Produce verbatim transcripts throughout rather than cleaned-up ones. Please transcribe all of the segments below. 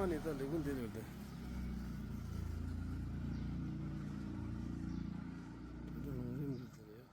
ནས་ད་ལས་ཁུངས་འདི་རེད་དེ། ད་ལམ་རིམ་འདི་དེ་རེད།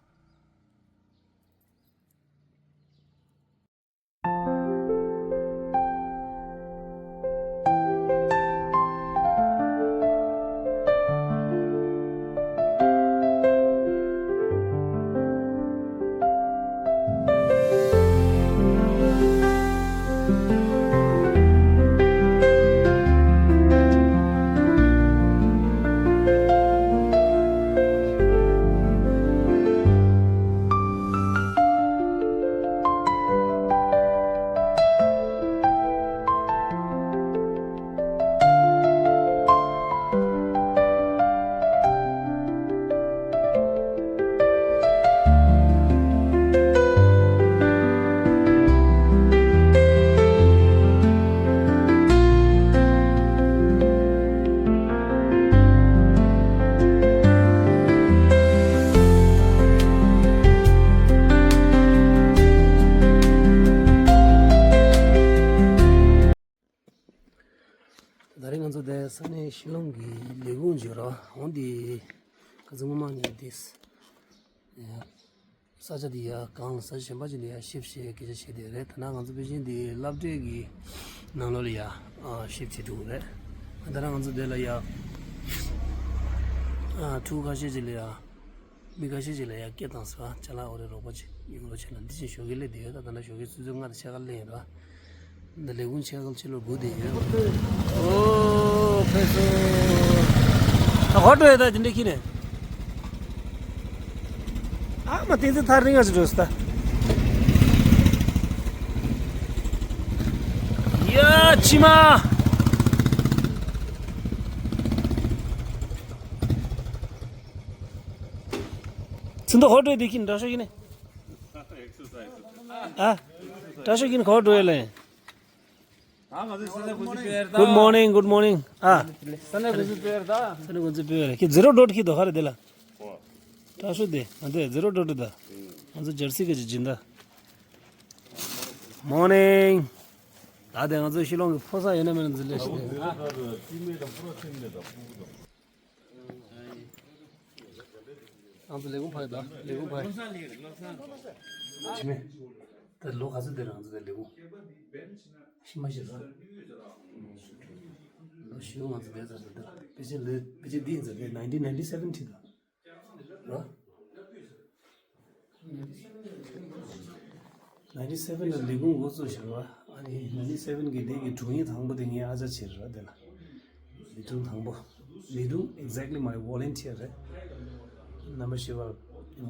ད་རེས་ང་ཚོ་དེ་ས་གནས་ཤི་ལོང་གི་ལས་ཁུངས་བརྗོད་ར་འོང་དེ་ཁ་ཚོ་ངོ་མ་ནས་དེ་ས་ཆ་དེ་ཡ་གང་ས་ཆ་གཞན་པ་ཅིག་ལ་ཡ་ཤིབ་བྱེད་སྐད་ཆ་བཤད་དེ་རེད། ད་ནང་ང་ཚོ་པེ་ཅིན་དེ་སློབ་གྲྭའི་གི་ནང་ལོགས་ལ་ཡ་ཤིབ་བྱེད་འགྲོ་གི་རེད། ད་ནང་ང་ཚོ་དེ་ལ་ཡ་ཕྲུ་གུ་ཁ་ཤས་ཅིག་ལ་ཡ། མི་ཁ་ཤས་ཅིག་ལ་ཡ་སྐད་བཏང་ཟེར་བ་ཅ་ལག་འོ་རེ་རོགས་པ་ཅིག་ཡོང་རོགས་བྱས་ན་འདི་ཅིག་ཞོགས་ཀས་སླེབས་བསྡད་ཡོད། ད་ད་ལྟ་ཞོགས་ཀས་ཆུ་ཚོད་ལྔ་དང་ཕྱེད་ཀ་སླེབས་ཡོད་ར། འདི་ལས་ཁུངས་ཕྱེད་ཀ་ཕྱི་ལོགས་སྒུག་བསྡད་ཡོད། ཨོ་ཕེབས་སོང་། ད་ག་འགྲོ་ཡ། ད་འདི་འདྲ་ཁྱེར་ནས། ཨ་མ་བསྟན་འཛིན་ཐག་རིང་ང་ཅིག་འགྲོ་སོང་ད། ཡ་ཕྱི་མ། ཚིག་མདོ་ཧོ་སྤྲོད་བསྡད་ཀྱིན་འདྲ་ཤོག་ཡིན་ནི། ཨ། འདྲ་ཤོག་ཡིན་ཧོ་སྤྲོད་ཡ་ལེ། Good morning, good morning. ཨ། ས་གནས་འགོ་འཛིན་སྤེལ་ད། ས་གནས་འགོ་འཛིན་སྤེལ་རེད། ཁྱེད་ཛི་རོ་ཌོཊ་ཁྱེད་དོ་ཧ་རེ་དེ་ལ། འདྲ་ཤོག་དེ་ང་དེ་ཛི་རོ་ཌོཊ་ད། ང་ཚོ་ཇར་སི་ག་ཅིག་སྦྱིན་ད། Morning. ད་དེ་ང་ཚོ་ཤི་ལོང་གི་ཕོ་གསར་ཡོད་ན་མེད་ན་འཛིན་ལས་ཤི་ལས། ང་ཚོ་ལས་ཁུངས་ཕར་ད་ལས་ཁུངས་ཕར། ཅི་མེད། ད་ལོ་ག་ཚོད་དེ་རང་ཚོ་དེ་ལས་ཁུངས་ཤི་མ་ཤི་ར། ལོ་ཤི་ང་ཚོ་དེ་ཚོ་ད་དཔེ་ཆ་ལས་དཔེ་ཆ་འདི་ཡིན་ཟེར་ཏེ་nineteen ninety seven ཁྲི་ད་ར། ninety seven ལ་ལས་ཁུངས་འགོ་བཙུགས་ཤག་ར། ཨ་ནི་ninety seven གི་དེ་གི་དྲུང་ཡིག་དང་པོ་དེ་ངའི་ཨ་ཅག་བྱས་ར་དེ་ལ། ལི་ཏུང་དང་པོ། ལི་ཏུང་exactly my volunteer རེད། རྣམ་པ་ཞེས་པ་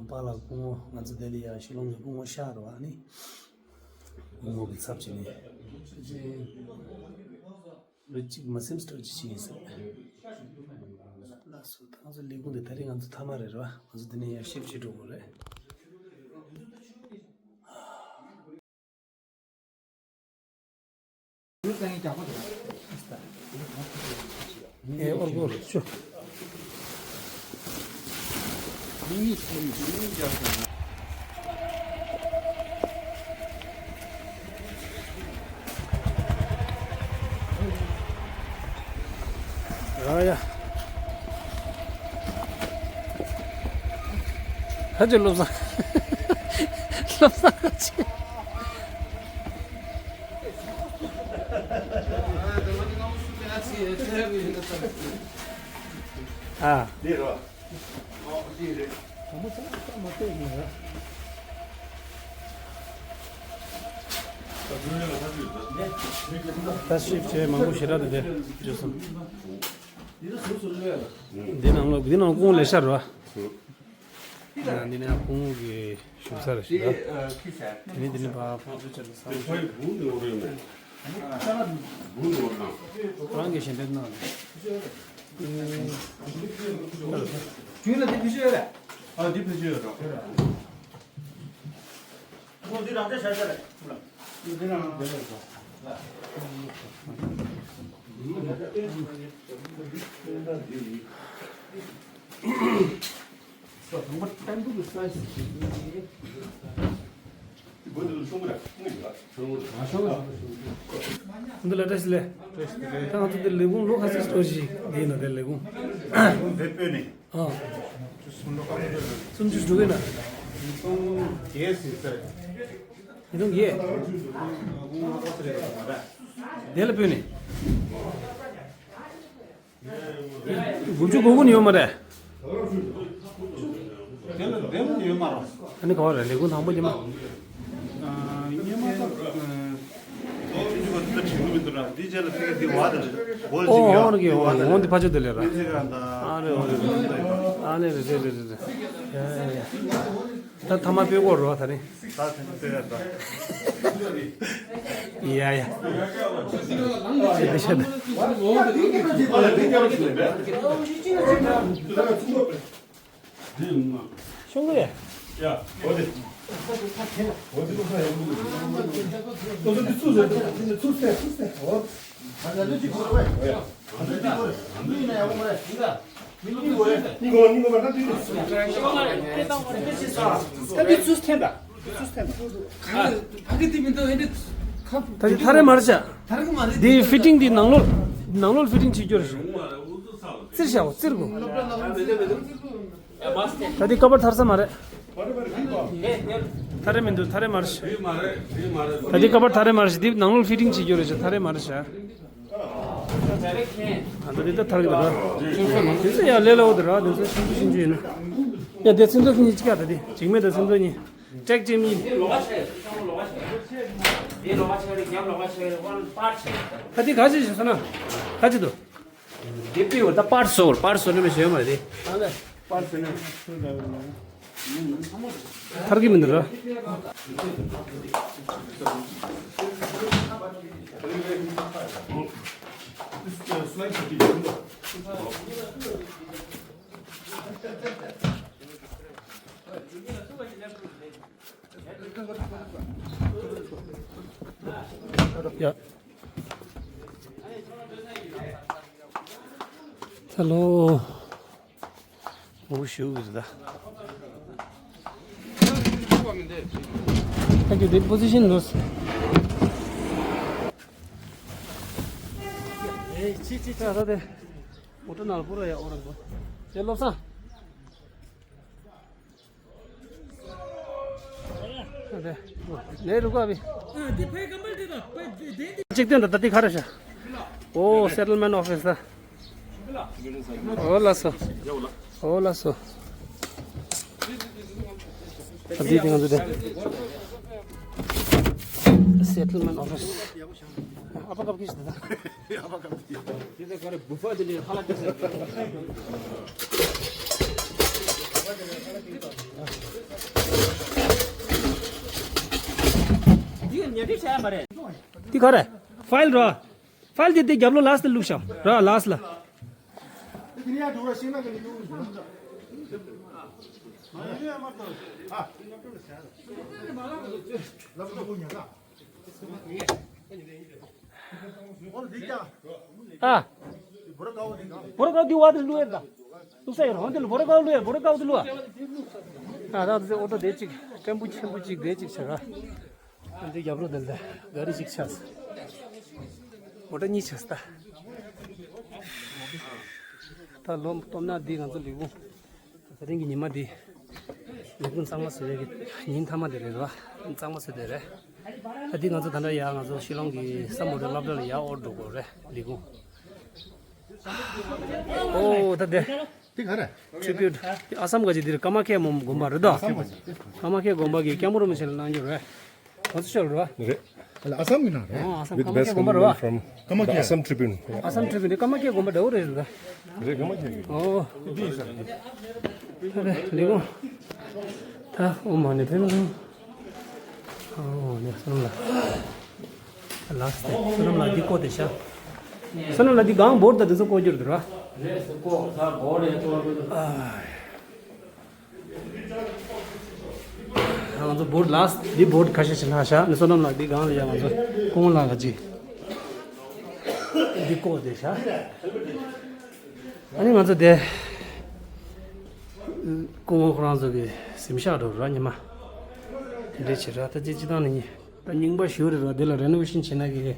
པཱ་ལགས་སྐུ་ངོ་ང་ཚོ་ལྡི་ལི་ཡ་ཤི་ལོང་གི་སྐུ་ངོ་ཤག་རེད་བ་ཨ་ནི། སྐུ་ངོ་གི་ཚབ་བྱས་ནས། ལོ་གཅིག་མ་ཟིན་སྟོར་གཅིག་ཡིན་ཟེར། ལགས་སོ་ད་ང་ཚོ་ལས་ཁུངས་དེ་ད་རེས་ང་ཚོ་མཐའ་མ་རེད་ར། ང་ཚོ་འདི་ནས་ཡར་ཤིབ་བྱེད་འགྲོ་དགོས་རེད། ཨེ་ཨོར་གོར་ཤོ། ཨ་ཡ། ཁ་ཅིག་བློ་བཟང་། བློ་བཟང་ཁ་ཅིག་ཨ། འདི་རོ། ཨོ་འདི་རེད། ད་ཤིབ་བྱས་མང་པོ་ཞེ་དྲག་ཏུ་བསྡད་བརྗོད་སོང་། འདི་ནང་ལོགས་འདི་ནང་ཁོང་ལས་ཤར་རོ། འདི་ནས་སྐུ་ངོ་གི་བཞུགས་ས་རེད་ཤག་དེ་ནས་འདི་ནས་ཕར་ཕར་ཚུར་བྱས་ནས་ས་ཁོ་རང་གིས་ཞལ་འདེབས་གནང་ནས། རྒྱུན་ལ་འདི་བེད་སྤྱོད་ཡོད་རེད། ཨ་འདི་བེད་སྤྱོད་ཡོད་རེད། ཁོ་འདི་རང་ཆ་ཤར་ཤར་རེད། འདི་རང་རང་འདི་རེད་ཤག་འདི་ལ་བཀྲ་ཤིས་བདེ་ལེགས། ད་ང་ཚོ་འདི་ལས་ཁུངས་ལོ་ག་ཚོད་འགྲོ་ཞིག་འདི་ཡིན་ན་དེ་ལས་ཁུངས། ལས་ཁུངས་འདི་སྤོས་ནས། ཨ། སུམ་ཅུ་སོ་དྲུག་ཡིན་ན། ཉིས་སྟོང་བརྒྱད། དེ་ལ་སྤོས་ནས། དགུ་བཅུ་གོ་དགུ་ནས་ཡོད་མ་རེད། དེ་ལ་དེ་ལ་ཡོད་མ་རེད། ཨ་ནི་ག་བ་རེད། ལས་ཁུངས་དང་པོ་ཉི་མ། ཨ། ཉི་མ་ད། འདི་རྗེས་ལ་ཕ་གི་འདི་བ་དང་འོ་འོ་རེད་གི། འོ་འོ་འདི་ཕ་ཆོས་དེ་ལས་ར། ཨ་རེད། འོ་རེད། ཨ་ནི་རེད་རེད་རེད་རེད། ཡ་ཡ་ཡ། ད་ཐ་མ་སྤོས་སྐོར་རོ་ད་རིང་། ད་ཐེངས་སྤོས་ཡ་ད། ཡ་ཡ། ཤེས་ད་ཤེས་ད། ཤོང་གི་ཡ། ད་ཐ་རེ་མར་བྱ། འདི་ཕི་ཊིང་འདི་ནང་ལོགས་ནང་ལོགས་ཕི་ཊིང་བྱེད་རྒྱུ་རེད། ཙིར་བྱའོ་ཙིར་གོ། ད་འདི་ཀ་བར་ཐར་ས་མ་རེད། ཐ་རེ་མི་འདུག་ཐ་རེ་མར་བྱ། ད་འདི་ཀ་བར་ཐ་རེ་མར་བྱ། འདི་ནང་ལོགས་ཕི་ཊིང་བྱེད་རྒྱུ་རེད། ཐ་རེ་མར་བྱ། ཨ་ད་འདི་ད་ཐར་གི་ད་ར། དེ་ཚོ་ཡ་ལས་ལ་འོ་ད་ར། དེ་ཚོ་ཆུང་ཆུང་ཆུང་ཆུང་ཡིན་ན། ཡ་དེ་ཚོ་འདུག་གཉིས་ཅིག་ཡ་ད་དེ་འཇིགས་མེད་དང་ཚོ་གཉིས། ཀྲེག་ཅེམ་ཡིན། ད་དེ་ག་ཅི་ཞིག་སོང་ན། ག་ཅི་འདུག་འདི་པི་འོ་ད་པར་སོར་པར་སོར་ནི་མི་ཤེས་མ་རེད། པར་སོར་ནི་ཐར་གི་མི་འདུག་ར། ཡ། ད་ལོ། ངུ་ཞུ་གི་རེད་ད། Thank you. The position was. ཨེ་ཅི་ཅི་ཅི་ད་ད་དེ། མོ་ཊ་ནང་ལ་པུ་ར་ཡ་ཨོ་རང་གོ། དེ་བློ་བཟང་། ལས་རུ་ག་བི། གཅིག་སྟོན་ད་ད་ཏི་ཁ་རེ་ཤ། ཨོ་སེ་ཊལ་མེན་ཊི་ཨོ་ཕི་སི་ད། ཨོ་ལགས་སོ། ཨོ་ལགས་སོ། ད་འདི་དེ་ང་ཚོ་དེ། སེ་ཊལ་མེན་ཊི་ཨོ་ཕི་སི། ཨ་ཕ་ཀབ་ཀི་ཤི་ད། འདི་ག་རེ། ཕའིལ་རོ། ཕའིལ་དེ་དེ་རྒྱབ་ལོགས་ལ་སི་ཊི་བླུགས་ཤག་ར་ལ་སི་ཊི་ལ། ཨ། བོ་ར་ཀའོ་འདི་བ་དེ་བླུགས་ཡ་ད། བླུགས་ས་ཡོད་རང་དེ་ལ་བོ་ར་ཀའོ་བླུགས་ཡ། བོ་ར་ཀའོ་དེ་བླུགས་ཨ། ཨ་ད་དེ་ཨོ་ད་དེ་ཅིག་ཀྲེན་པོ་ཆེན་པོ་ཅིག་དེ་ཅིག་བྱ་ག་ཨ་འདི་རྒྱབ་རོ་དེ་ལ་ག་རེ་ཅིག་ཆགས། མོ་ཊ་གཉིས་ཆགས་ད། ད་ལོ་སྟོབས་ན་འདི་ང་ཚོ་ལས་ཁུངས། ད་རིང་གི་ཉི་མ་འདི། ལས་ཁུངས་གཙང་མ་བཟོ་ཡས་ཀྱི་ཉིན་མཐའ་མ་དེ་རེད་བ། གཙང་མ་བཟོ་དེ་རེད། ད་འདི་ང་ཚོ་ད་ལྟ་ཡ་ང་ཚོ་ཤི་ལོང་གི་སམ་བྷོ་ཊལ་སློབ་གྲྭ་ལ་ཡ་ཨོ་འགྲོ་དགོས་རེད་ལས་ཁུངས། ཨོ་ད་དེ། འདི་ག་རེ། ཊི་རི་བིའུཊ། ཨ་སམ་ག་ཅི་འདིར་ཀ་མ་ཁྱེ་མོ་དགོན་པ་རེད་དོ། ཀ་མ་ཁྱེ་དགོན་པ་གི་སྐྱབས་མགོན་རིན་པོ་ཆེ་ལ་གནང་རྒྱུ་རེད། ང་ཚོ་ཤོར་རོ། རེད། ཨ་ལ་ཨ་སམ་གི་ནང་རེད། ཨ་སམ་With the ཀ་མ་best ཁྱེ་དགོན་པ་རེད་བ། From the Assam Tribune. ཨ་སམ་ཊི་རི་བིའུཊ་ཀ་མ་ཁྱེ་དགོན་པ་འདྲ་བོ་རེད་རེད། རེད་ཀ་མ་ཁྱེ་གི། ཨོ། ལས་ཁུངས། ད་ཨོ་མ་ནི་ཕེབས་སོང་། ཨོ་ནི་སོ་ནམ་ལགས། ལགས་སོ། སོ་ནམ་ལགས་འདི་བཀོག་དེ་ཤ། སོ་ནམ་ལགས་འདི་གང་བོར་ད་འདི་ཚོ་བཀོག་རྒྱུར་འདུག་ར། རེད་སོ་བཀོག་ད་བོར་རེད་བཀོག་རྒྱུ་འདུག་ཨ། ང་ཚོ་བོར་ལགས་འདི་བོར་ཁ་ཤས་ཤིག་ལྷག་ཤ་ནི་སོ་ནམ་ལགས་འདི་གང་ལ་ཡ་ང་ཚོ་ཀོང་ལགས་ཀྱི་འདི་བཀོག་དེ་ཤ། ཨ་ནི་ང་ཚོ་དེ་སྐུ་ངོ་ཁོ་རང་ཚོ་གི་གཟིམ་ཤག་འགྲོ་ར་ཉི་མ་དེ་འདྲས་བྱེད་ར། ད་ཅི་ཅི་ཐང་ནས་ད་རྙིང་པ་ཞུ་རེད་ར། དེ་ལ་རེ་ནོ་ཝེ་ཤིན་བྱེད་ན་གི་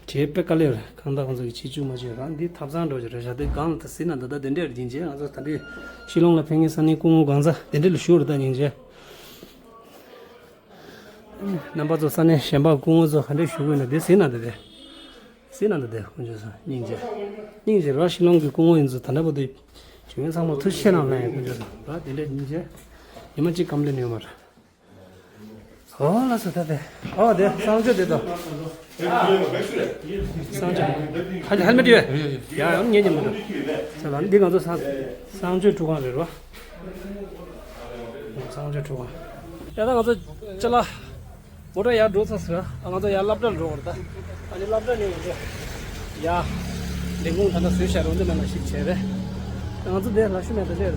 བྱེད་དཔེ་དཀའ་ལས་རེད། གང་ལྟར་ང་ཚོ་གི་བྱེད་བཅུག་མ་བྱེད་རང་འདི་ཐབ་ཚང་འགྲོ་བྱེད་རེད་བཞག་དེ་སྒང་ལ་ད་ཟིན་ན་ད་ལྟ་དེ་འདྲས་རེད་སྙིང་རྗེ། ང་ཚོ་ད་འདྲས་ཤི་ལོང་ལ་ཕེབས་མཁན་ས་གནས་སྐུ་ངོ་གང་ཚ་དེ་འདྲས་ལ་ཞུ་རེད་ད་སྙིང་རྗེ། རྣམ་པ་ཚོ་ས་གནས་གཞན་པ་སྐུ་ངོ་ཚོ་ག་འདྲས་ཞུ་དགོས་ན་དེ་ཟིན་ན་ད་དེ་ཟིན་ན་ད་དེ་ཁོང་ཚོ་སྙིང་རྗེ། སྙིང་རྗེ་རེད་བ། ཤི་ལོང་གི་སྐུ་ངོ་ཡིན་ཚོ་ད་འདྲ་པོ་དེ་བྱུང་ཡོད་ཚང་མ་ཐུགས་རྗེ་ཆེ་གནང་ལ་ཡིན་ཁོང་ཚོ་ར་དེ་འདྲས་སྙིང་རྗེ། ཉི་མ་གཅིག་གམ་ལས་ནུས་མ་རེད། ཨོ་ལགས་སོ་ད་དེ། ཨོ་དེ་གསང་སྤྱོད་དེ་དོ། གསང་སྤྱོད། ཧལ་ཧལ་མེ་ཊི་ཡོད། ཡ་ཡང་ངེད་ཀྱི་མི་འདུག་ས་ལ་འདི་ང་ཚོ་གསང་གསང་སྤྱོད་ཁྲུས་ཁང་རེད་རོ། གསང་སྤྱོད་ཁྲུས་ཁང་། ཡ་ད་ང་ཚོ་ཅ་ལག་མོ་ཊ་ཡར་འགྲོ་ཚར་ཟེར། ཨ་ང་ཚོ་ཡར་སློབ་གྲྭར་འགྲོ་བར་ད། ཨ་ནི་སློབ་གྲྭ་ནས་ང་ཚོ་ཡ་ལས་ཁུངས་ད་ལྟ་བཟོས་བཞག་རོ་འདི་ནང་ལ་ཞིག་བྱས་རེད། ང་ཚོ་དེ་ལ་ཤུ་མེད་ད་ཅེར་ད།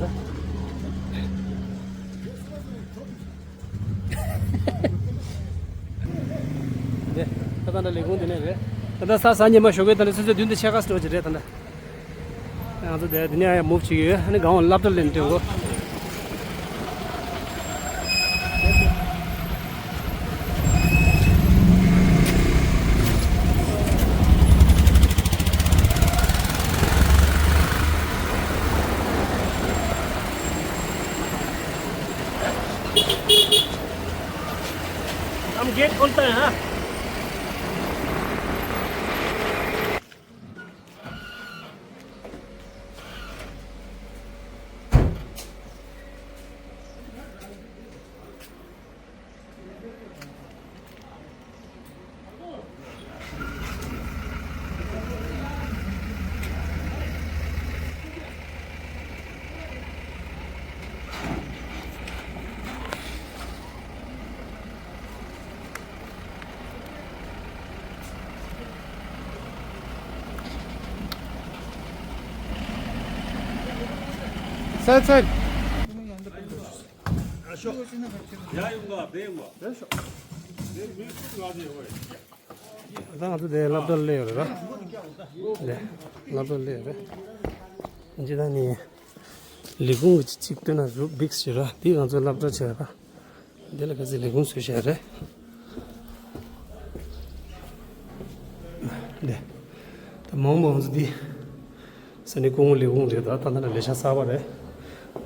འདི། ད་ལྟ་འདྲ་ལས་ཁུངས་འདི་ནས་རེད། ད་ལྟ་ས་ས་ཉི་མ་ཞོགས་ཀས་ད་ལྟ་ཆུ་ཚོད་བདུན་དང་ཕྱེད་ཀ་ཙམ་འགྲོ་གི་རེད་ད་ལྟ། ང་ཚོ་འདི་འདི་ནས་ཡང་མུབ་བྱེད་ཀྱི་ཡོད། ཨ་ནི་སྒང་བ་སློབ་གྲྭ་ལ་འགྲོ་གོ། हम गेट खोलते हैं, हाँ। ཚར་ཚར། ད་ང་ཚོ་དེ་སློབ་གྲྭ་སླེབས་ཡོད་རེད་ར། དེ་སློབ་གྲྭ་སླེབས་ཡོད་རེད། འཇི་ལྟར་ནི་ལས་ཁུངས་ཀྱི་གཅིག་སྟོན་ན་རུ་བིག་ཞེ་ར། འདི་ང་ཚོའི་སློབ་གྲྭ་བྱས་ར། འདི་ལ་ག་ཚོད་ལས་ཁུངས་བཟོས་བཞག་རེད། འདི་ད་མང་མང་ཚོ་འདི་ས་གནས་སྐུ་ངོ་ལས་ཁུངས་རེད། ད་ད་ལྟ་ལས་བྱ་གསར་པ་རེད།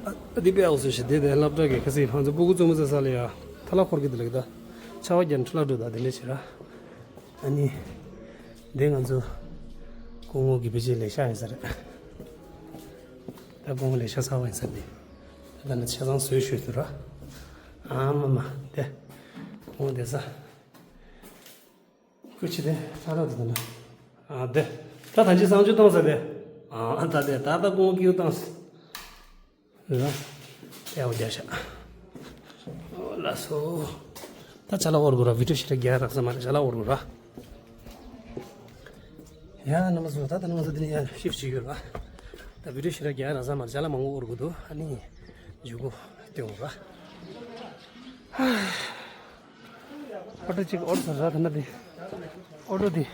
ཨ་འདི་དཔེ་ཨོ་སོ་ཞེ་དེ་དེ་སློབ་གྲྭ་གི་ཁ་སང་ང་ཚོ་སྤུ་གུ་བཙུན་མོ་ཚོ་ས་ལ་ཡ་ཐ་ལ་འཁོར་གི་འདུག་ལ་ད་ཆར་པ་བརྒྱབ་ནས་འཕྲོ་བརླག་འགྲོ་ད་དེ་འདྲ་བྱེད་ར། ཨ་ནི། འདི་ང་ཚོ་སྐུ་ངོ་གི་ཕལ་ཆེར་ལས་ཤག་ཡིན་ས་རེད། ད་སྐུ་ངོ་ལས་ཤག་གསར་པ་ཡིན་ས་འདི། ད་ནི་ཆ་ཚང་བཟོས་ཞོད་དུ་ར། ཨ་མ་མ་དེ། སྐུ་ངོ་བསྡད་ས། སྐུ་མཁྱེན་དེ་ཁྲ་ཁྲ་དུ་དུ་ན། ཨ་དེ། ད་ད་ཅི་གསང་སྤྱོད་གཏོང་ས་དེ། ཨ་ད་དེ་ད་ད་སྐུ་ངོ་སྐྱིད་པོ་བཏང་ས། རེད་བ། ཨེ་འོ་རྒྱ་ཤ། ཨོ་ལགས་སོ། ད་ཅ་ལག་དབོར་དགོས་ར། བི་ཌིའོ་ཞེ་དྲག་རྒྱག་རག་ས་མ་རེད། ཅ་ལག་དབོར་དགོས་ར། ཡ་རྣམ་པ་ཚོ་ད་ད་ནང་ཚོ་འདི་ནས་ཡར་ཤིབ་བྱེད་ཡོད་ར། ད་བི་ཌིའོ་ཞེ་དྲག་རྒྱག་རག་ས་མ་རེད། ཅ་ལག་མང་པོ་དབོར་དགོས་འདུག་ཨ་ནི་མཇུག་གུ་སྟོན་དགོས་ར། ཨོ་ཊོ་གཅིག་ཨོ་ཊོ་ཟེར་ར་ད་ན་དེ། ཨོ་ཊོ་དེ།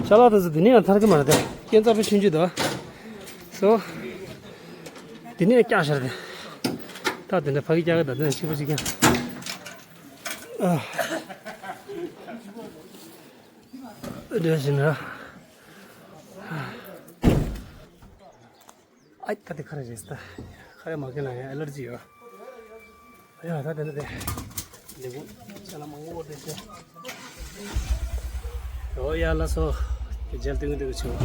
ཅ་ལག་དེ་ཚོ་དེ་ནས་ཡང་ཐར་གི་མ་རེད་དེ། རྐྱེན་རྩ་དཔེ་ཆུང་ཆུང་དེ། སོ། དེ་ནས་ཡང་བཀྱག་ཤར་དེ། ད་དེ་འདྲ་ཕ་གི་བཀྱག་གི་ད་དེ་ནས་ཕྱི་པོ་གཅིག་ཀྱང་། ཨ། འདྲ་ཞིག་ན། ཨ་ད་དེ་ཁ་ར་རེད་ད། ཁ་ར་མ་ཁེ་ན་ཡང་ཨེ་ལར་ཇི་ཡོད། ཡ་ད་དེ་ནི་དེ། ལེགས་པོ། ཅ་ལག་མང་པོ་དེ་ཚེ། ཨོ་ཡ་ལགས་སོ། ཁྱེད་མཇལ་ཏེ་ངུ་དེ་གི་ཆུ།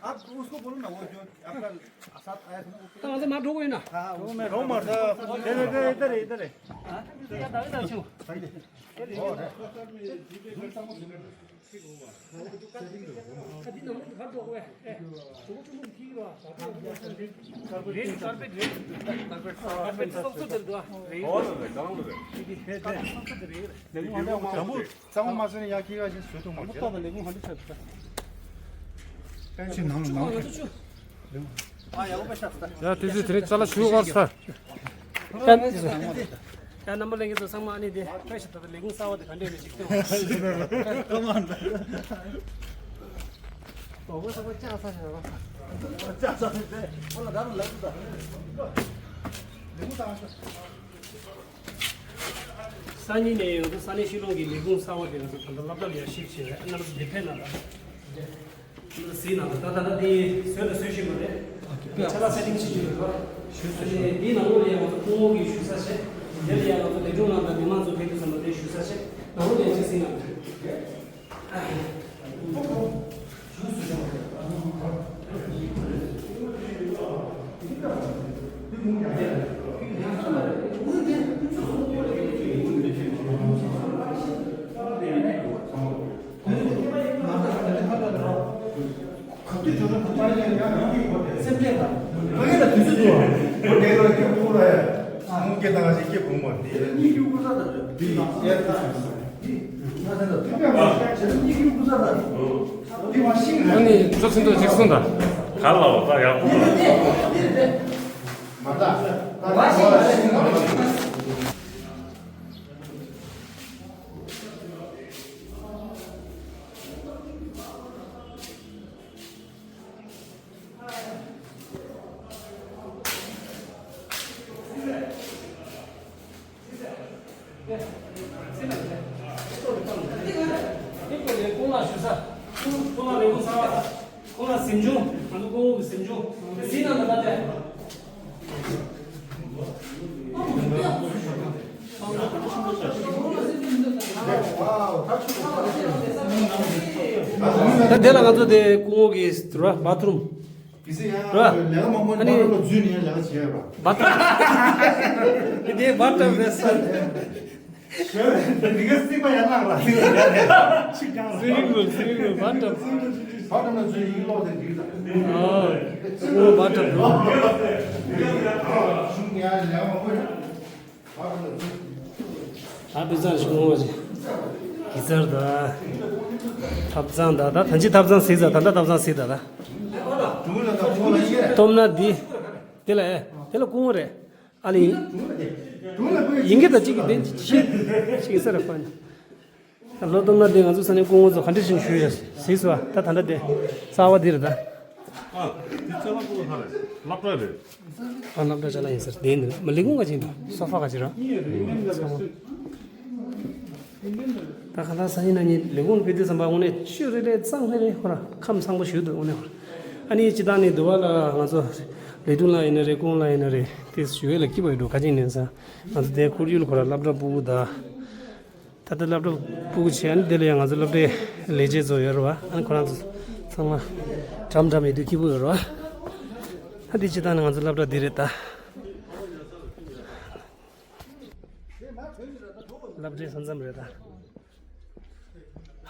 आप उसको बोलो ना, वो जो आपका साथ आया था ना, वो ང་ཚོ་མ་འགྲོ་གི་ཡོད་ན། हाँ, वो मैं रोमर था। इधर, इधर, इधर, इधर है। हाँ? तो क्या दावे दावे छो? सही है। ཡ་དེ་ཚོས་དེ་རིང་ཅ་ལག་ཞུ་བར་ས། ཡ། རྣམ་པ་ལྷན་རྒྱས་ཚོ་ཚང་མ་ཨ་ནི་དེ་ཕེབས་ཤིག་ད་ལྟ་ལས་ཁུངས་གསར་པ་དེ་ག་འདྲས་མེད་ཅིག་སྟོན། སང་ཉིན་ནས་ཡོང་དུས་ས་གནས་སྤྱི་ནོར་གྱི་ལས་ཁུངས་གསར་པ་དེ་ང་ཚོ་ད་ལྟ་སློབ་གྲྭ་ལ་ཡར་ཤིབ་བྱས་རེད། རྣམ་པ་ཚོ་འདིར་ཕེབས་གནང་དང་། གཟིགས་གནང་དང་། ད་ད་ལྟ་དེ་བཟོས་ལ་བཟོས་བཞིན་པ་རེད། ཆ་ལག་སེ་ཊིང་བྱེད་ཀྱི་ཡོད་རེད། ཞུ་ཞུ་ཞུ། དེའི་ནང་ལོགས་ལ་ཡང་ང་ཚོ་སྐུ་ངོ་གིས་ཞུ་ས་བྱས། དེ་ལ་ཡང་ང་ཚོ་ལས་དྲུང་ལགས་དང་མི་མང་ཚོ་ཕེབས་དུས་ཙམ་པ་དེ་ཞུ་ས་བྱས། ནང་ལོགས་ལ་ཡང་ཅིག་གཟིགས་གནང་དང་། ཨ་ནི་གཙོ་ཆེན་པོ་ཅིག་གསུངས་དང་། ག་ལ་བ་ད་ཡག་པོ། ཁོང་ལ་ཞུ་ས། ཁོང་ལ་ལས་ཁུངས་གསར་པ། ཁོང་ལ་གཟིམ་ཆུང་། ང་ཚོ་སྐུ་ངོ་གི་གཟིམ་ཆུང་། གཟིགས་གནང་དང་། ད་དེ། ད་དེ་ལ་ང་ཚོ་དེ་སྐུ་ངོ་གི་ར་བ་ཐི་རུམ། ར། ཨ་ནི། བ་ཐི་རུམ། དེ་བ་ཐི་རུམ་རེད་ས། ཟེར་རིང་རུ་ཟེར་རིང་རུ་བ་ཐི་རུམ། ཨོ། བ་ཐི་རུམ། ད་དཔེ་ཚར་ཞིག་ངོ་མ་ཞིག་གི་ཚར་ད། ཐབ་ཚང་ད། ད་ཐང་ཅིག་ཐབ་ཚང་ཟིག་ད། ད་ད་ཐབ་ཚང་ཟིག་ད། ད་སྟོབས་ན་འདི། དེ་ལ་ཨེ། དེ་ལ་སྐུ་ངོ་རེད། ཨ་ལི། ཡིན་གྱི་ད་གཅིག་གི་དེ་ཤེས་ཤེས་ས་རེད་པ། ལོ་སྟོབས་ན་འདི་ང་ཚོ་ས་ནས་སྐུ་ངོ་ཚོ་ག་འདྲ་ཞིག་ཞུས་ཡ་གཟིགས་སོ། ད་ད་ལྟ་དེ་གསར་པ་འདི་རེད་ད། ཨ། འདི་ཅ་ལག་ཁོ་ལ་ཧ་རེད། སློབ་གྲྭ་རེད། ཨ། སློབ་གྲྭ་ཅ་ལག་ཡིན་ཟེར། དེ་འདི་མ་ལས་ཁུངས་ག་ཅིག་འདུག་སོ་ཕ་ག་ཅིག་ར། གཉིས་རེད། གཉིས་རེད། ད་ག་ད་སང་ཉིན་གནངས་ཉིན་ལས་ཁུངས་ཕེབས་དུས་ཙམ་པ་དངོས་གནས་ཆུ་རེ་རེ་གཙང་ཧེ་རེ་ཧོ་ར་ཁམས་བཟང་པོ་ཞིག་འདུག་དངོས་གནས་ཧོ་ར། ཨ་ནི་སྤྱི་བཏང་ནས་འདུག་བ་ལ་ང་ཚོ་ལས་དྲུང་ལགས་ཡིན་ན་རེད། སྐུ་ངོ་ལགས་ཡིན་ན་རེད། དེ་ཞུ་ཡས་ལ་སྐྱིད་པ་ཡོད་འགྲོ། ག་ཅིག་ཡིན་ཟེར་ན་ང་ཚོ་དེ་ཁོར་ཡུག་ཁོ་ར་སློབ་གྲྭ་སྤུ་གུ་དང་། ད་ལྟ་སློབ་གྲྭ་སྤུ་གུ་བྱས། ཨ་ནི་དེ་ལ་ཡང་ང་ཚོ་སློབ་གྲྭའི་ལས་བྱེད་ཚོ་ཡོད་རེད་བ། ཨ་ནི་ཁོ་རང་ཚོ་ཚང་མ་འགྲམ་འགྲམ་ཡོད་དུས་སྐྱིད་པོ་ཡོད་རེད་བ། ད་དེ་སྤྱི་བཏང་ནས་ང་ཚོ་སློབ་གྲྭ་འདི་རེད་ད། སློབ་གྲྭའི་ས་མཚམས་རེད་ད།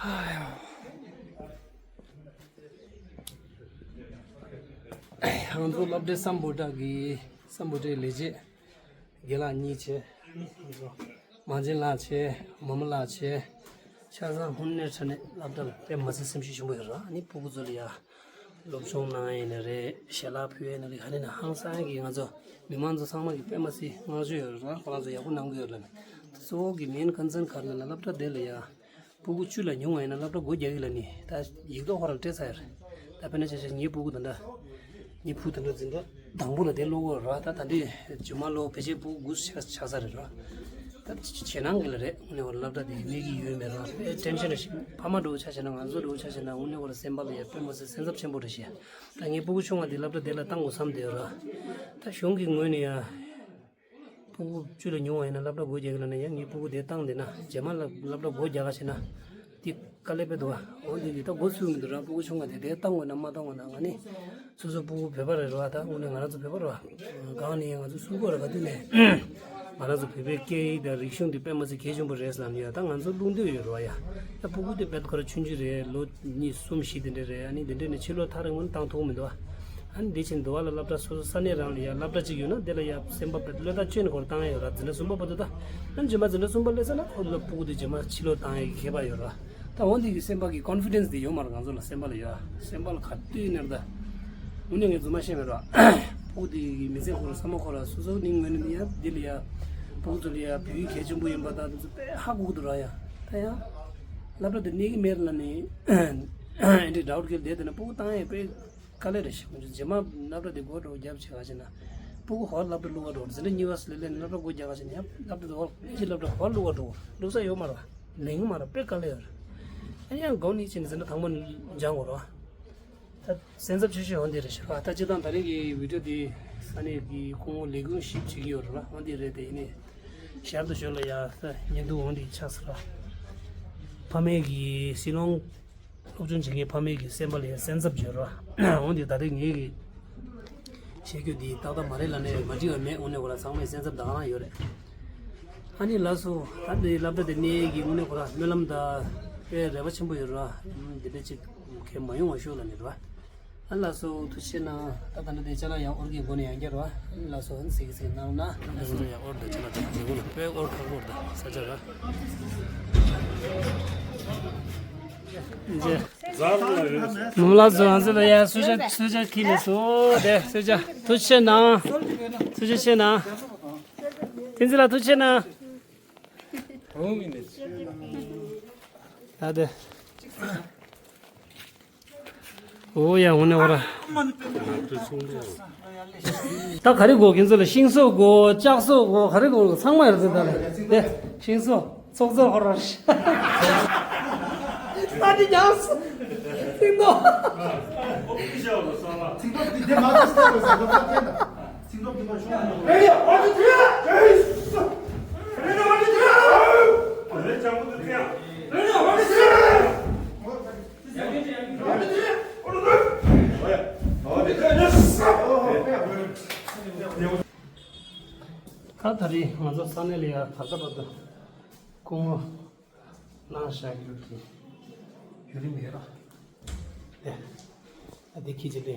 ཧ་ཡ། ང་ཚོ་སློབ་གྲྭའི་སམ་བྷོ་ཊ་གི་སམ་བྷོ་ཊའི་ལས་བྱེད་རྒན་ལགས་གཉིས་བྱས། མང་ཆེན་ལགས་བྱས། མ་མོ་ལགས་བྱས། ཆ་ཚང་དངོས་གནས་དྲང་གནས་སློབ་གྲྭ་ལ་དཔེ་མི་སྲིད་སེམས་ཤུགས་ཆེན་པོ་ཡོད་རེད། ཨ་ནི་སྤུ་གུ་ཚོ་ལ་ཡ་སློབ་སྦྱོང་གནང་ཡ་ཡིན་ན་རེད། ཞལ་ལག་ཕུལ་ཡ་ཡིན་ན་རེད། ག་ནས་ན་ཧང་སང་གི་ང་ཚོ་མི་མང་ཚོ་ཚང་མ་གི་དཔེ་མི་སྲིད་བསྔགས་བརྗོད་ཡོད་རེད། ཁོ་རང་ཚོ་ཡག་པོ་གནང་གི་ཡོད་རེད། གཙོ་བོ་གི་མེན་ཀོན་སརན་ག་རེ་ལབ་ན་སློབ་གྲྭ་དེ་ལ་ཡ་སྤུ་གུ་བཅུ་ལས་ཉུང་བ་ཡིན་ན་སློབ་གྲྭ་སྒོ་རྒྱག་གི་ལབ་ནི། ད་ཡིག་ཐོག་ཁོ་རང་སྤྲད་ཚར་ཡ་རེད། ད་དཔེར་ན་ཆ་བཞག་ངའི་སྤུ་གུ་ད་ལྟ་ངའི་བུ་ད་ལྟ་འཛིན་གྲྭ་དང་པོ་ལ་དེ་སློབ་ཀྱི་ཡོད་རེད་བ། ད་ད་འདི་རྗེས་མ་ལོ་ཕལ་ཆེར་སྤུ་གུ་དགུ་ཆགས་ཆགས་ས་རེད་ར། ད་ཇེ་ནང་གི་ལ་རེད། དངོས་གནས་ཁོ་སློབ་གྲྭ་དེ་སླེབས་ཀྱི་ཡོད་མེད་ར་དཔེ་ཊེན་ཤན་རེད་ཤག་ཕ་མ་འདྲ་བོ་ཆ་བཞག་ན་ང་ཚོ་འདྲ་བོ་ཆ་བཞག་ན་དངོས་གནས་ཁོ་ལ་སེམས་པ་ལ་ཡ་དཔེ་མི་སྲིད་སེམས་འཚབ་ཆེན་པོ་རེད་ཤག་ད་ངའི་སྤུ་གུ་ཆུང་བ་དེ་སློབ་གྲྭ་དེ་ལ་བཏང་དགོས་བསམ་བསྡད་ཡོད་ར། ད་གཞུང་གི་ངོས་ནས་ཡ། སྤུ་གུ་བཅུ་ལས་ཉུང་བ་ཡིན་ན་སློབ་གྲྭ་སྒོ་རྒྱག་གི་ལབ་ན་ཡང་ངའི་སྤུ་གུ་དེ་བཏང་བསྡད་ན་རྗེས་མ་ལ་སློབ་གྲྭ་སྒོ་རྒྱག་ག་བྱས་ན་དེ་དཀའ་ལས་དཔེ་འདུག་བ། འོ་འདི་གི་ད་སྒོ་ཚུགས་མི་འདུག་ར། སྤུ་གུ་ཆུང་བ་དེ་དེ་བཏང་དགོས་ན་མ་བཏང་དགོས་ན། ང་ནི་སོ་སོ་སྤུ་གུ་བོད་པ་རེད་ར། ད་དངོས་གནས་ང་རང་ཚོ་བོད་པ་རེད་བ། སྒང་ནས་ང་ཚོ་སུ་གོ་ར་ག་དུས་ནས་ང་རང་ཚོ་བོད་པའི་སྐད་ཡིག་དང་རིག་གཞུང་དེ་དཔེ་མ་སྲིད་གལ་ཆེན་པོ་རེད་ཟེར་ལབ་ནས་ཡ། ད་ང་ཚོ་བློ་འདོད་ཡོད་རེད་བ་ཡ། ད་སྤུ་གུ་དེ་དཔེ་ཁོ་ར་ཆུང་ཆུང་རེད། ལོ་གཉིས་གསུམ་བཞི་དེ་འདྲ་རེད། ཨ་ནི་དེ་འདྲ་ནས་ཕྱི་ལོགས་ཐག་རིང་པོ་ནས་བཏང་ཐུབ་མི་འདུག་བ། ཨ་ནི་དེ་བཞིན་འདུག་བ་ལ་སློབ་གྲྭ་སོ་སོ་ས་གནས་རང་ལ་ཡ་སློབ་གྲྭ་གཅིག་ཡོད་ན་དེ་ལ་ཡ་སེམས་པ་དཔེ་བློས་ཐག་ཆོད་ནས་ཁོ་ར་བཏང་ཡ་ཡོད་ར། འཛིན་གྲྭ་གསུམ་པ་བར་དུ། ད་ཨ་ནི་རྗེས་མ་འཛིན་གྲྭ་གསུམ་པ་སླེབས་ཚར་ན་ཁོ་ལ་སྤུ་གུ་དེ་རྗེས་མ་ཕྱི་ལོགས་བཏང་ཡ་གི་ཁྱད་པར་ཡོད་ར། ད་འོ་འདི་གི་སེམས་པ་གི་ཀོན་ཕི་ཌེན་སི་དེ་ཡོད་མ་རེད། ང་ཚོ་ལ་སེམས་པ་ལ་ཡོད། སེམས་པ་ལ་ག་དུས་ནས་ད་དངོས་གནས་ངས་རྫུན་མ་བཤད་མེད་ར། ཕྲུ་གུ་དེ་གི་མི་ཚེ་ཁོ་ར་བསམ་བློ་ཁོ་ར་སོ་སོ་ནི་ངོས་ནས་ཡ་འདི་ལ་ཡ་ཕྲུ་གུ་ཚོ་ལ་ཡ་བོད་ཡིག་གལ་ཆེན་པོ་ཡིན་པ་དང་དེ་ཚོ་དཔེ་ཧ་གོ་གི་འདུག་ར། ཡ་ད་ཡ་སློབ་གྲྭ་དེ་གནས་ཀྱི་མེད་ལ་ནི་ཨེ་འདྲའི་ཌའུཊ་གལ་བསྡད་དེ་ན་ཕྲུ་གུ་བཏང་ཡས་དཔེ་དཀའ་ལས་རེད་ཤག་རྗེས་མ་སློབ་གྲྭ་དེ་སྒོ་འགྲོ་རྒྱབ་བྱེད་ག་བྱེད་ན་ཕྲུ་གུ་ཧོར་སློབ་གྲྭ་བླུག་ག་འགྲོ། འཛིན་གྲྭ་གཉིས་པ་སླེབས་ལས་ནི་སློབ་གྲྭ་སྒོ་རྒྱག་ག་བྱེད་ན་ཡ་སློབ་གྲྭ་དེ་ཧོར་ཕལ་ཆེར་སློབ་གྲྭ་ཧོར་བླུག་ག་འགྲོ། བླུག་ས་ཡོད་མ་རེད་བ། ལེན་གི་མ་རེད། དཔེ་དཀའ་ལས་ཡོད་རེད། ཨ་ནི་ཡང་སྒོ་ནས་ཕྱིན་ནས་འཛིན་གྲྭ་དང་པོ་ནས་སྦྱང་དགོས་རེད་བ། ད་སེམས་འཚབ་ཆེ་ཤོས་འོ་འདི་རེད་ཤག་ད་སྤྱིར་བཏང་ད་རིང་གི་བི་ཌིའོ་འདི་ས་གནས་ཀྱི་སྐུ་ངོ་ལས་ཁུངས་ཞིབ་བྱེད་ཀྱི་ཡོད་རེད་བ། འོ་འདི་རེད་དེ། ཡིན་ནའི་ཞར་དུ་ཞོར་ལ་ཡ་ས་བརྙན་ཐུང་འོ་འདི་ཆགས་སོང་ར། ཕ་མེས་ཀྱི་སྲིད་བློན་སློབ་སྦྱོང་བྱེད་མཁན་ཕ་མེས་ཀྱི་སེམས་པ་ལ་ཡ་སེམས་འཚབ་བྱེད་ར། འོ་འདི་ད་རིང་ངེད་ཀྱི་བཤད་རྒྱུ་འདི་ཏག་ཏག་མ་རེད་ལབ་ནས་མ་འགྲིག་པ་མེད། འོ་ནས་འོ་ལ་ཚང་མས་སེམས་འཚབ་ད་ག་རང་ཡོད་རེད། ཨ་ནི་ལགས་སོ། ད་འདི་སློབ་གྲྭ་དེ་གནས་ཀྱི་དངོས་གནས་ཁོ་ར་སྨོན་ལམ་དང་དཔེ་རེ་བ་ཆེན་པོ་ཡོད་ར། འདི་འདྲ་ཅིག་གལ་མ་ཡོང་བ་ཤོག་ལབ་ནས་ར། ཨ་ལགས་སོ། ཐུགས་རྗེ་གནང་། ད་ད་ནི་དེ་ཅ་ལག་ཡང་ཨོར་གྱི་སྒོ་ནས་ཡང་བསྐྱར་ར། ཨ་ལགས་སོ། ཨ་ནི་གཟིགས་གཟིགས་གནང་ན། ཨ་ལགས་སོ། ཡང་ཨོར་ད་ཅ་ལག་དེ་གཟིགས་གོ་ན་དཔེ་ཨོར་ཁག་པོ་ར་ད་ས་ཆ་ར། མུམ་ལགས་སུ་ང་ཚོ་ལ་ཡ་གསོལ་ཇ་གསོལ་ཇ་ཁྱེར་ལས་སོ། དེ་གསོལ་ཇ་ཐུགས་རྗེ་གནང་། ཐུགས་རྗེ་གནང་། བསྟན་འཛིན་ལགས་ཐུགས་རྗེ་གནང་། ད་དེ། འོ་ཡ་འོ་ནས་འོ་ར། ད་ག་རེ་དགོས། ཁྱེད་ཚོ་ལ་ཤིང་བཟོ་དགོས། ལྕགས་བཟོ་དགོས། ག་རེ་དགོས། ཚང་མ་ཡོད་རེད་ད་ལ། དེ་ཤིང་བཟོ། ཚོགས་གཙོ་ཧོར་ར། ས་འདི་ཉགས་སོ། ཤིང་ཏོག་ཚིག་ཐོ་འདི་དེ་མ་ཚོ་སྟེར་བའི་ཟེར་ལོ་ཚ་ཐེན་དང་། ཚིག་ཐོ་འདི་མ་ཤོང་མི་འདུག་ད་ད་རེས་ང་ཚོ་ས་གནས་ལ་ཡ་ད་ལྟ་བར་དུ་སྐུ་ངོ་གནང་བཞག་རྒྱུ་གི་བརྒྱུད་རིམ་ཡོད་ར། དེ་ཨ་དེ་ཁྱི་ཅི་དེ་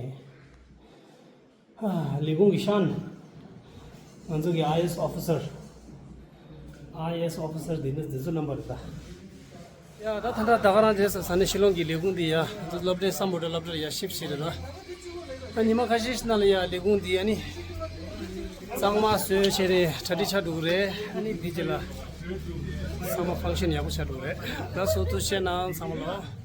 ལས་ཁུངས་ཀྱི་ཤན། ང་ཚོ་གི་ཨའི་ཨེ་ཨེས་ཨོ་ཕི་སར། ཨའི་ཨེ་ཨེས་ཨོ་ཕི་སར་དེ་ནི་འཛིན་བཟོ་རྣམ་པ་རེད་ད། ཡ་ད་ད་ད་ད་ག་རང་རེད་ས་ས་ནས་ཤི་ལོང་གི་ལས་ཁུངས་འདི་ཡ་སློབ་གྲྭའི་སམ་བྷོ་ཊ་སློབ་གྲྭར་ཡ་ཤིབ་བྱས་རེད་ད། ད་ཉི་མ་ཁ་ཤས་ཤིག་ནང་ལ་ཡ་ལས་ཁུངས་འདི་ཡ་ནི་གཙང་མ་བཟོས་བྱས་རེད། གྲ་སྒྲིག་ཆགས་འགྲོ་གི་རེད། ཨ་ནི་འདི་རྗེས་ལ་ཚང་མ་ཕང་ཤན་ཡག་པོ་ཆགས་འགྲོ་གི་རེད། ད་སོ་ཐུགས་རྗེ་གནང་ཚང་མ་ལ།